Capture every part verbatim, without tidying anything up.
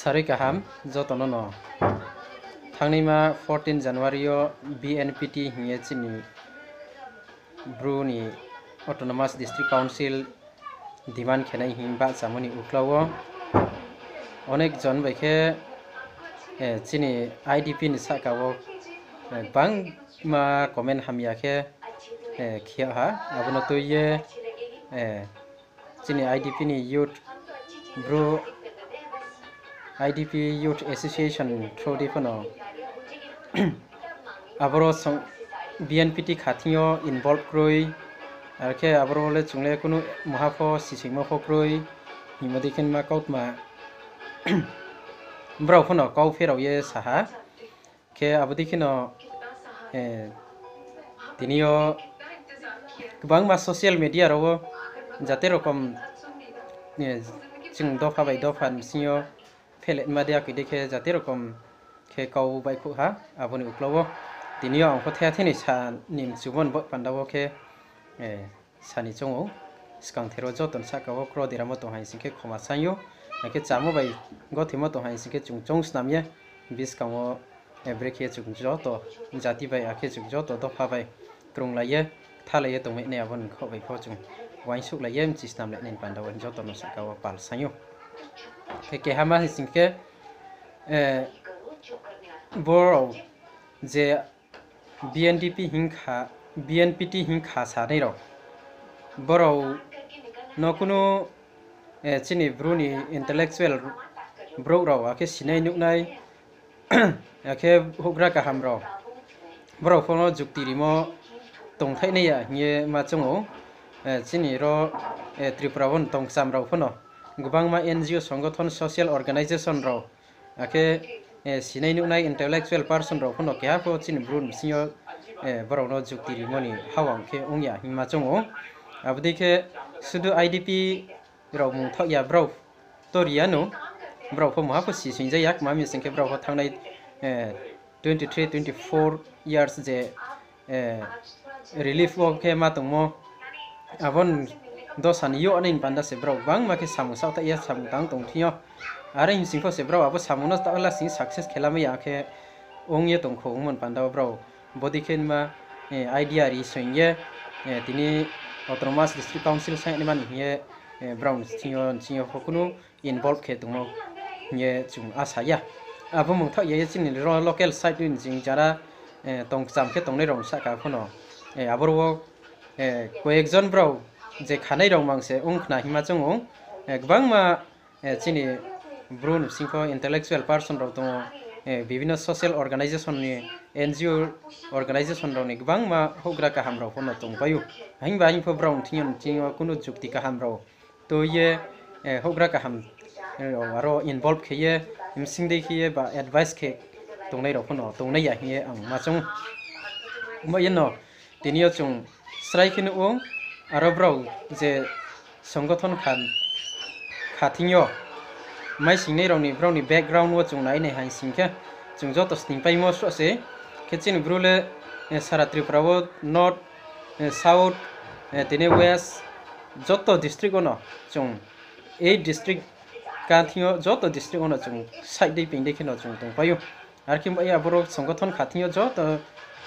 Sarui kaham, joto no no. Thangnaima fourteen January yo B N P T hing ye chini Bru ni Autonomous District Council demand khenai hing bahchamo ni uklau wo onek jon bai khe, eh, chini I D P ni sahka wo, eh, gbangma comment hamya khe, eh, khe ha, abo no tui ye, eh, chini I D P ni youth, Bru, I D P Youth Association through di phano aboro song B N P T khathing yo involve kroi, ar khe aboro le chung le kunu maha pho sisoingmo pho kroi, hingmo dei khe ma kautma brao phano kau pherao ye sa ha. Khe abo dei kheno, eh, tini yo gbangma social media rao wo jate rokom, eh, chung dopha bai dopha ni bsing yo pheletma dei akhe dei khe jate rokom khe kau baihkhouh ha, abo ni uklau wo tini yo ang pho thaiha thini sa ni mchumo ni bo panda wo khe, eh, sa ni choung ou, skang thero joto ni sahka wo kro deramo tong hai sing khe khoma saing ou, akhe chamo bai gothimo tong hai sing khe chung choung snam ye, buskang wo, eh, brekhe chung joto jati bai akhe chung joto dopha bai krunglai ye, kthalai ye tongmai nai abo ni khaoh bai pho chung uaingsouhlai ye mchi snamlai nai ni panda wo joto no sahka wo pal saing ou. Khe keha ma hai sing khe, eh, brao je B N D P hing kha, B N P T hing kha sanai rao, brao no kunu, eh, chini Bru ni intellectual brouh rao akhe sinai nuhnai, akhe houhgra kaham rao, brao pho no jukti rimo tongthaih nai ya hing ye ma choung ou, eh, chini ro, eh, Tripura wo ni tongkcham rao pho no gbangma N G O songothon, social organisation rao, akhe, eh, sinai nuhnai intellectual person rao pho no keha pho chini Bru ni bsing yo, eh, brao no jukti rimo ni hawang khe ong ya hing ma choung ou. Abo dei khe sudu I D P rao mungthaoh ya brao to ri ya no, brao pho maha pho sisoing ja ya, kma mi sing khe brao pho thanngnai, eh, twenty three, twenty four years je, eh, relief wo khe ma tongmo, abo ni dosa ni yo nai ni panda se brao gbangma khe samung saohthaih ye samung tang tong thing yo. Are hing sing pho se brao abo samung no ta lasing success khe lamai ya khe ong ye tong kho ongmo ni panda wo brao bodei khe ma, eh, idea ri soing ye, eh, tini Autonomous District Council saing naima ni hing ye, eh, brao ni thing yo, thing yo pho kunu involve khe tongmo hing ye chung asa ya. Abo mungthaoh ya ye chini ro local side ni jing jara, eh, tongkcham khe tongnai rao ni sahka pho no, eh, aboro wo, eh, koyek jon brao je khanai rao mang se ong khna hingma choung ou, eh, gbangma, eh, chini Bru ni bsing pho intellectual person rao tong ou, eh, bibhinno social organisation ni, N G O organisation rao ni gbangma houhgra kaham rao pho no tongpai ou. Himba hing pho brao ni thing yo, thing yo kunu jukti kaham rao tui ye, eh, houhgra kaham, eh, aro involve khe ye, bsing dei khe ye ba advice khe tongnai rao pho no tongnai ya hing ye ang ma choung ou. Bo ye no tini yo chung srai khe nuh ou, aro brao je songothon kha, kha thing yo maisingnai rao ni, brao ni background wo chung nai nai hai sing khe, chung joto sningpaimo sroh se. Khe chini Bru le, eh, sara Tripura wo north, eh, south, eh, tini west, joto district wo no chung, eight district ka thing yo joto district wo no chung side dei ping dei khe no chung tongpai ou. Ar khe bo ye aboro songothon kha thing yo joto,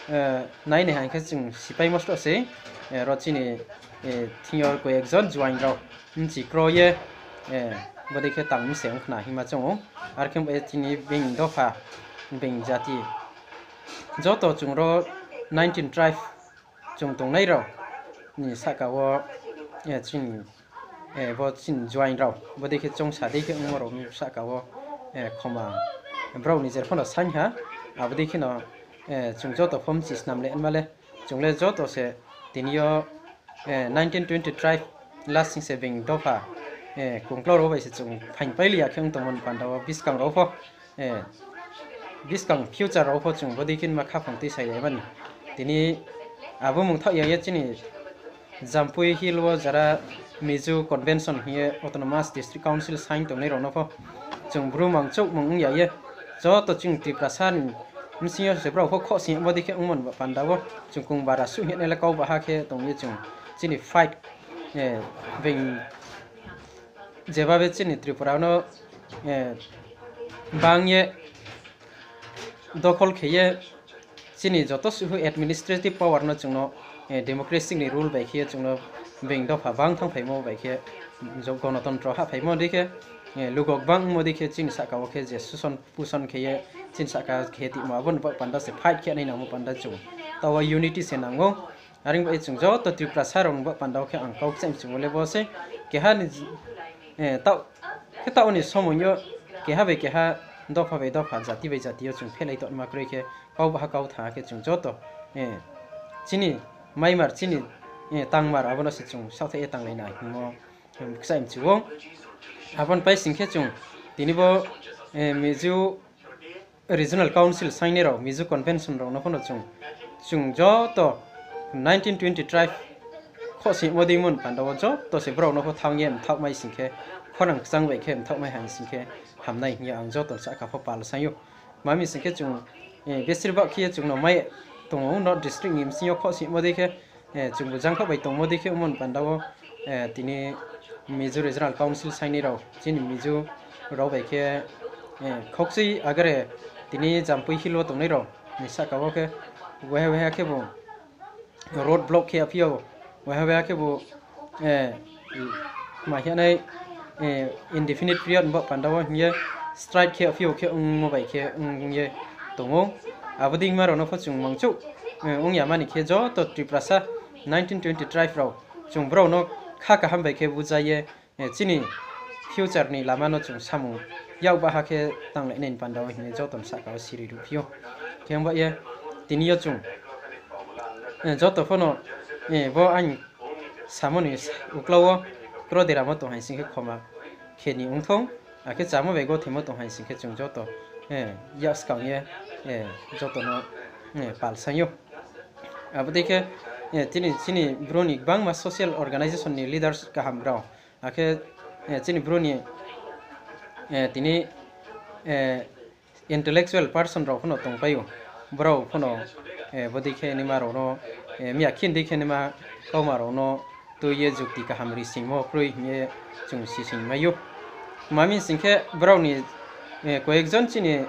eh, nai nai hai khe chung sipaimo sroh se, eh, ro chini, eh, thing yo koyek jon juaing rao bchi kro ye, eh, bodei khe tang mi se ong khna hingma choung ou. Ar khe bo ye chini being dopha, being jati, joto chung ro nineteen tribe chung tongnai rao ni sahka wo, eh, chini, eh, bo chini juaing rao bodei khe choungsa dei khe ongmo rao ni sahka wo, eh, khoma brao ni jer pho no saing ha, abo dei khe no, eh, chung joto pho bchi snam le ma le, chung le joto se tini yo, eh, nineteen twenty tribe lasing se being dopha, eh, kungklau rao bai se chung phaingpaili ya khe ong tongmo ni panda wo buskang rao pho, eh, buskang future rao pho chung bodei khe ma khaphang tuisa ya mani. Tini abo mungthaoh ya ye chini Jampui Hill wo jara Mizo Convention hing ye Autonomous District Council saing tongnai rao no pho chung Bru mangchouh mung ong ya ye, joto chini Tiprasa ni bsing yo se brao pho khohsing bodei khe ongmo ni panda wo chung kung bara suh hing ye nai le kau baha khe tong ye chung chini fight, eh, being jeba be chini Tripura no, eh, bang ye dokhol khe ye chini joto suhu administrative power no chung no, eh, democracy ni rule bai khe ye chung no being dopha bang thanngphaimo bai khe, jo-, gonotontro hahphaimo dei khe, eh, lugok bang ongmo dei khe chini sahka wo khe je suson puson khe ye chini sahka khe timo abo ni baoh panda se fight khe nai nangmo panda chung taoh wo unity se nang ou. Are ong bai ye chung joto Tiprasa rao ni baoh panda wo khe ang kau kchaih mchumo le bo se keha ni, eh, taoh, khe taoh ni somoing yo keha bai keha, dopha bai dopha, jati bai jati yo chung phelai tongma kroi khe, kau baha kau tha khe chung joto, eh, chini maimar, chini, eh, tangmar abo no se chung saohthaih ye tanglai na hingmo, hmm, kchaih mchu ou. Abo ni pai sing khe chung tini bo, eh, Mizo Regional Council saingnai rao, Mizo Convention rao no pho no chung, chung joto nineteen twenty tribe khohsoingmo deimo ni panda wo joto se brao no pho thanng ye mthaohmai sing khe, khorang kchang bai khe mthaohmai haing sing khe hamnai hing ye ang joto ni sahka pho pal saing ou. Tma mi sing khe chung, eh, besir baoh khe ye chung no mai tong ou, North District ni bsing yo khohsoingmo dei khe, eh, chungbu jangkhaoh bai tongmo dei khe ongmo ni panda wo, eh, tini Mizo Regional Council saingnai rao, chini Mizo rao bai khe, eh, khokchui agare tini Jampui Hill wo tongnai rao ni sahka wo khe, weha weha khebu road block khe yaphi ou, weha weha khebu, eh, ma khe nai, eh, indefinite period ni baoh panda wo hing ye strike khe yaphi ou khe ongmo bai khe ong ye tong ou. Abo dei ma rao no pho chung mangchouh, eh, ong ya mani khe joto Tiprasa nineteen twenty tribe rao chung brao no kha kaham bai khe buja ye, eh, chini future ni lama no chung samung yak baha khe tanglai nai ni panda wo hing ye joto ni sahka wo siri ruhphi ou. Khe ong ba ye tini yo chung, eh, joto pho no, eh, bo aini samo ni uklau wo kro deramo tong haing sing khe khoma khe ni ong thou, akhe chámo bai gothemo tong haing sing khe chung joto, eh, yak skang ye, eh, joto no, eh, pal saing ou. Abo dei khe, eh, tini chini Bru ni gbangma social organisation ni leaders kaham rao, akhe, eh, chini Bru ni, eh, tini, eh, intellectual person rao pho no tongpai ou. Brao pho no, eh, bo dei khe naima rao no, eh, miya khin dei khe naima kauma rao no tui ye jukti kaham ri singmo kroi hing ye chung sising mai ou. Tma mi sing khe brao ni, eh, koyekjon chini,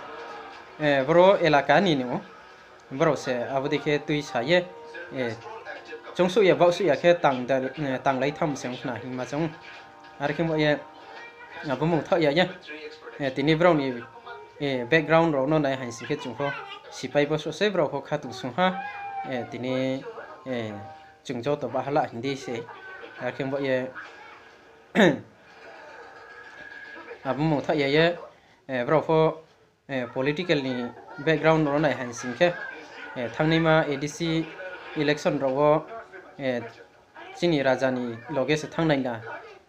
eh, boro elaka ni no brao se abo dei khe tuisa ye, eh, choungsuh ya baohsuh ya khe tang da-, eh, tanglai tham se ong khna hingma choung. Are khe bo ye, abo mung thaoh ya ye, eh, tini brao ni, eh, background rao no nai haing sing khe chung pho sipai bo soh se brao pho khatung sung ha, eh, tini, eh, chung joto bahala hing di se. Are khe bo ye, abo mung thaoh ya ye, eh, brao pho, eh, political ni background rao no nai haing sing khe, eh, thangnaima A D C election rao wo, eh, chini raja ni loge se thanngnai na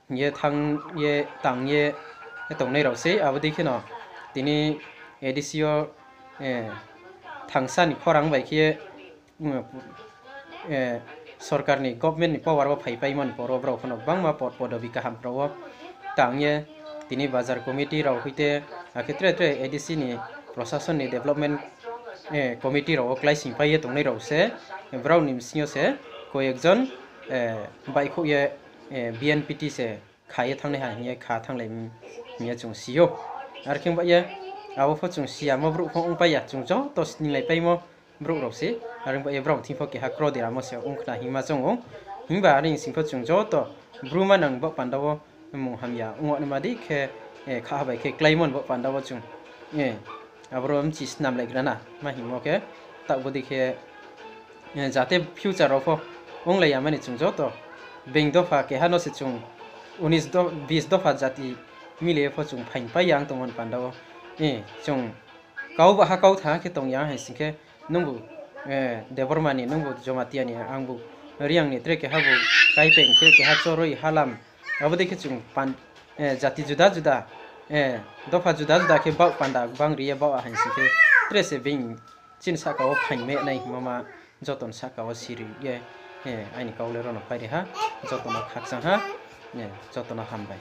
hing ye thanng ye tang ye tongnai rao sei. Abo dei kheno tini A D C yo, eh, thangsa ni khorang bai khe ye, eh, sorkar ni government ni power wo phaipaimo ni poro brao pho no gbangma pod podobi kaham rao wo tang ye tini bazar committee rao hoite, akhe tre tre A D C ni prosason ni development, eh, committee rao wo kláisingpai ye tongnai rao se, brao ni bsing yo se koyekjon, eh, baihkhouh ye, eh, B N P T se kha ye thanngnai ha hing ye kha thannglai hing ye chung si ou. Are khe ong ba ye, abo pho chung si yamo brouh pho ongpai ya, chung joto sninglaipaimo brouh rao se. Are ong ba ye brao thing pho keha kro deramo se ong khna hingma choung ou. Himba are sing pho chung joto Bru manang baoh panda wo mung hamya ong naima dei khe, eh, kha bai khe kláimo ni baoh panda wo chung, eh, aboro mchi snamlaigra na ma hingmo khe, taoh bo dei khe, eh, jate future rao pho onglai ya mani chung joto being dopha keha no se chung unis do-, bis dopha jati mile ye pho chung phaingpai ya ong tongmo ni panda wo, eh, chung kau baha kau tha khe tong ya haing sing khe, nungbu, eh, Debbarma ni, nungbu Jomatia ni, angbu Reang ni, tre keha bu Kaipeng, tre keha Choroi, Halam, abo dei khe chung pan-, eh, jati juda juda, eh, dopha juda juda khe baoh panda gbang ri ye baoh haing sing khe, tre se being chini sahka wo phaingmai nai hingmo ma joto ni sahka wo siri ye, eh, aini kau le ro no phai ri ha, joto no khakchang ha, eh, joto no hambai.